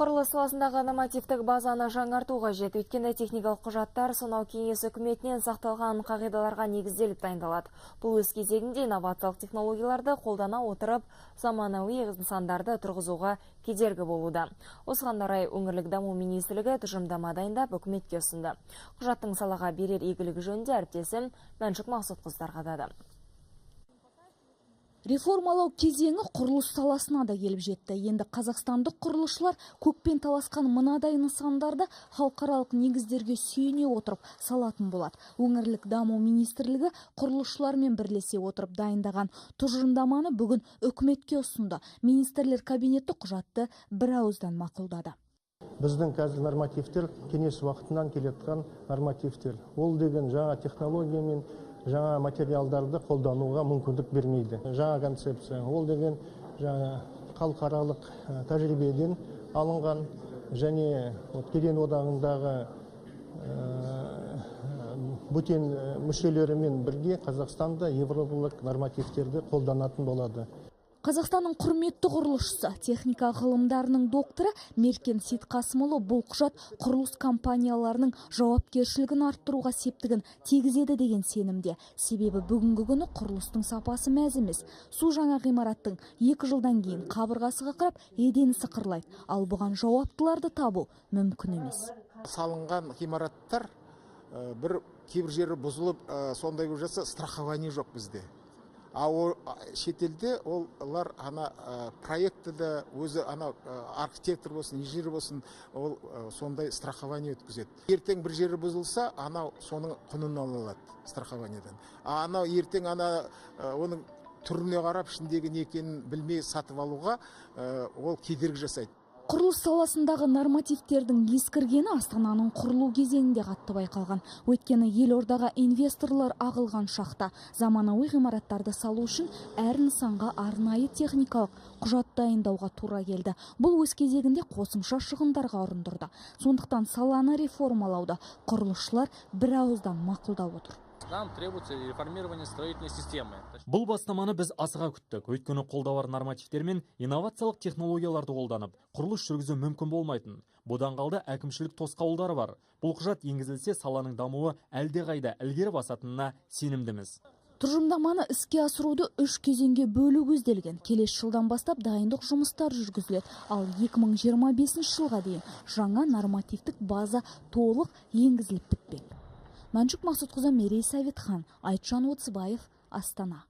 Құрылыс саласындағы нормативтік базаны жаңарту қажет. Өйткені техникалық құжаттар сонау кеңес үкіметінен сақталған қағидаларға негізделіп дайындалады. Бұл өз кезегінде инновациялық технологияларды қолдана отырып, заманауи нысандарды тұрғызуға кедергі болуда. Осыған орай өңірлік даму министрлігі тұжырымдама дайындап, үкіметке ұсынды. Құжаттың салаға берер игілігі жөнінде әріптесім Мәншүк Мақсұтқызы тарқатады. Реформалау кезеңі құрылыс саласына да келіп жетті. Енді қазақстандық құрылысшылар көкпен таласқан мынадай нысандарды халықаралық негіздерге сүйене отырып салатын болады. Өңірлік даму министрлігі құрылысшылармен бірлесе отырып дайындаған тұжырымдаманы бүгін үкіметке ұсынды. Министрлер кабинеті құжатты бір ауыздан мақұлдады. Біздің қазір нормативтер кеңес уақытынан келе жатқан нормативтер. Ол деген жаңа технологиямен жаңа материалдарды қолдануға мүмкіндік бермейді. Жаңа концепция, ол деген жаңа халықаралық тәжірибеден алынған және Кеден одағындағы бөтен мүшелерімен бірге Қазақстанда еуропалық нормативтерді қолданатын болады. Қазақстанның құрметті құрылысшысы, техника ғылымдарының докторы Меркен Сейтқасымұлы бұл құжат құрылыс компанияларының жауапкершілігін арттыруға септігін тигізеді деген сенімде. Себебі бүгінгі күні құрылыстың сапасы мәз емес. Су жаңа ғимараттың 2 жылдан кейін қабырғасы қақырап, едені сықырлайды. Ал бұған жауаптыларды табу мүмкін емес. Салынған ғимараттар бір кейбір жері бұзылып, сондай болып жатса, страхование жоқ бізде. А шетелде олар ана проектіді өзі ана архитектор болсын, инженер болсын, ол сондай страхование өткізеді. Ертең бір жері бұзылса, анау соның құнын ала алады страхованиядан. А анау ертең ана оның түріне қарап, ішіндегі не екенін білмей сатып алуға ол кедергі жасайды. Құрылыс саласындағы нормативтердің ескіргені Астананың құрылу кезеңінде қатты байқалған. Өйткені елордаға инвесторлар ағылған шақта заманауи ғимараттарды салу үшін әр нысанға арнайы техникалық құжат дайындауға тура келді. Бұл өз кезегінде қосымша шығындарға ұрындырды. Сондықтан саланы реформалауды құрылысшылар бір ауыздан мақұлдап отыр. Нам требуется реформирование строительной системы. Бұл бастаманы біз асыға күттік. Өйткені қолда бар нормативтер мен инновациялық технологияларды қолданып, құрылыс жүргізу мүмкін болмайтын. Бұдан қалды әкімшілік тосқауылдары бар. Бұл құжат енгізілсе, саланың дамуы әлдеқайда ілгері басатынына сенімдіміз. Тұжырымдаманы іске асыруды 3 кезеңге бөлу көзделген. Келесі жылдан бастап дайындық жұмыстары жүргізіледі. Ал 2025 жылға дейін жаңа нормативтік база толық енгізіліп бітпек. Мәншүк Мақсұтқызы, Мерей Советхан, Айтжан Отызбаев, Астана.